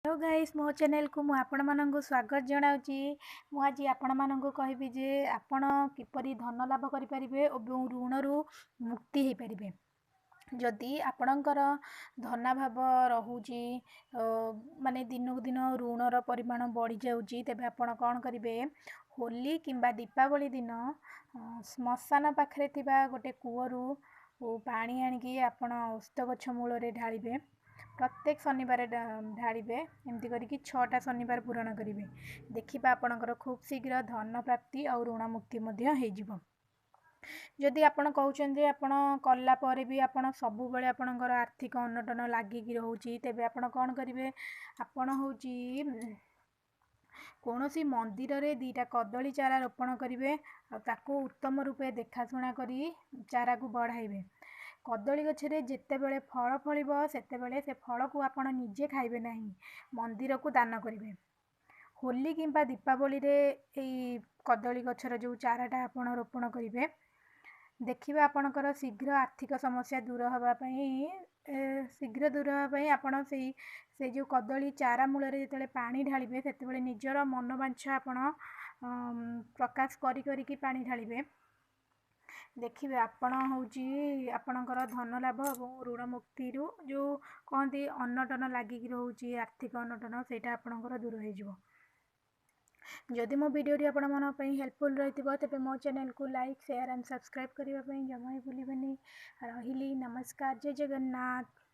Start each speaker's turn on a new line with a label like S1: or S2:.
S1: Hello guys, ମୋ ଚ୍ୟାନେଲକୁ ମୁଁ ଆପଣମାନଙ୍କୁ ସ୍ୱାଗତ ଜଣାଉଛି। ମୁଁ ଆଜି ଆପଣମାନଙ୍କୁ କହିବି ଯେ ଆପଣ କିପରି ଧନ ଲାଭ କରିପାରିବେ ଏବଂ ଋଣରୁ ମୁକ୍ତି ହୋଇପାରିବେ। ଯଦି ଆପଣଙ୍କର ଧନାଭାବ ରହୁଛି, ମାନେ ଦିନକୁ ଦିନ ଋଣର ପରିମାଣ ବଢ଼ିଯାଉଛି, ତେବେ ଆପଣ କ'ଣ କରିବେ? ହୋଲି କିମ୍ବା ଦୀପାବଳି ଦିନ ଶ୍ମଶାନ ପାଖରେ ଥିବା ଗୋଟେ କୂଅରୁ ପାଣି ଆଣିକି ଆପଣ ଓସ୍ତ ଗଛ ମୂଳରେ ଢାଳିବେ। ପ୍ରତ୍ୟେକ ଶନିବାର ଢାଳିବେ। ଏମିତି କରିକି 6ଟା ଶନିବାର ପୂରଣ କରିବେ। ଦେଖିବା, ଆପଣଙ୍କର ଖୁବ୍ ଶୀଘ୍ର ଧନ ପ୍ରାପ୍ତି ଆଉ ଋଣ ମୁକ୍ତି ମଧ୍ୟ ହେଇଯିବ। ଯଦି ଆପଣ କହୁଛନ୍ତି ଆପଣ କଲା ପରେ ବି ଆପଣ ସବୁବେଳେ ଆପଣଙ୍କର ଆର୍ଥିକ ଅନଟନ ଲାଗିକି ରହୁଛି, ତେବେ ଆପଣ କ'ଣ କରିବେ? ଆପଣ ହେଉଛି କୌଣସି ମନ୍ଦିରରେ 2ଟା କଦଳୀ ଚାରା ରୋପଣ କରିବେ ଆଉ ତାକୁ ଉତ୍ତମ ରୂପେ ଦେଖାଶୁଣା କରି ଚାରାକୁ ବଢ଼ାଇବେ। କଦଳୀ ଗଛରେ ଯେତେବେଳେ ଫଳ ଫଳିବ, ସେତେବେଳେ ସେ ଫଳକୁ ଆପଣ ନିଜେ ଖାଇବେ ନାହିଁ, ମନ୍ଦିରକୁ ଦାନ କରିବେ। ହୋଲି କିମ୍ବା ଦୀପାବଳିରେ ଏଇ କଦଳୀ ଗଛର ଯେଉଁ ଚାରାଟା ଆପଣ ରୋପଣ କରିବେ, ଦେଖିବେ ଆପଣଙ୍କର ଶୀଘ୍ର ଆର୍ଥିକ ସମସ୍ୟା ଦୂର ହେବା ପାଇଁ, ଶୀଘ୍ର ଦୂର ହେବା ପାଇଁ ଆପଣ ସେ ଯେଉଁ କଦଳୀ ଚାରା ମୂଳରେ ଯେତେବେଳେ ପାଣି ଢାଳିବେ, ସେତେବେଳେ ନିଜର ମନୋବାଞ୍ଛା ଆପଣ ପ୍ରକାଶ କରି କରିକି ପାଣି ଢାଳିବେ। ଦେଖିବେ, ଆପଣ ହେଉଛି ଆପଣଙ୍କର ଧନ ଲାଭ ଏବଂ ଋଣ ମୁକ୍ତିରୁ ଯେଉଁ କହନ୍ତି ଅନଟନ ଲାଗିକି ରହୁଛି, ଆର୍ଥିକ ଅନଟନ, ସେଇଟା ଆପଣଙ୍କର ଦୂର ହେଇଯିବ। ଯଦି ମୋ ଭିଡ଼ିଓଟି ଆପଣମାନଙ୍କ ପାଇଁ ହେଲ୍ପଫୁଲ୍ ରହିଥିବ, ତେବେ ମୋ ଚ୍ୟାନେଲକୁ ଲାଇକ୍, ସେୟାର ଆଣ୍ଡ ସବସ୍କ୍ରାଇବ୍ କରିବା ପାଇଁ ଜମା ବି ଭୁଲିବେନି। ରହିଲି, ନମସ୍କାର, ଜୟ ଜଗନ୍ନାଥ।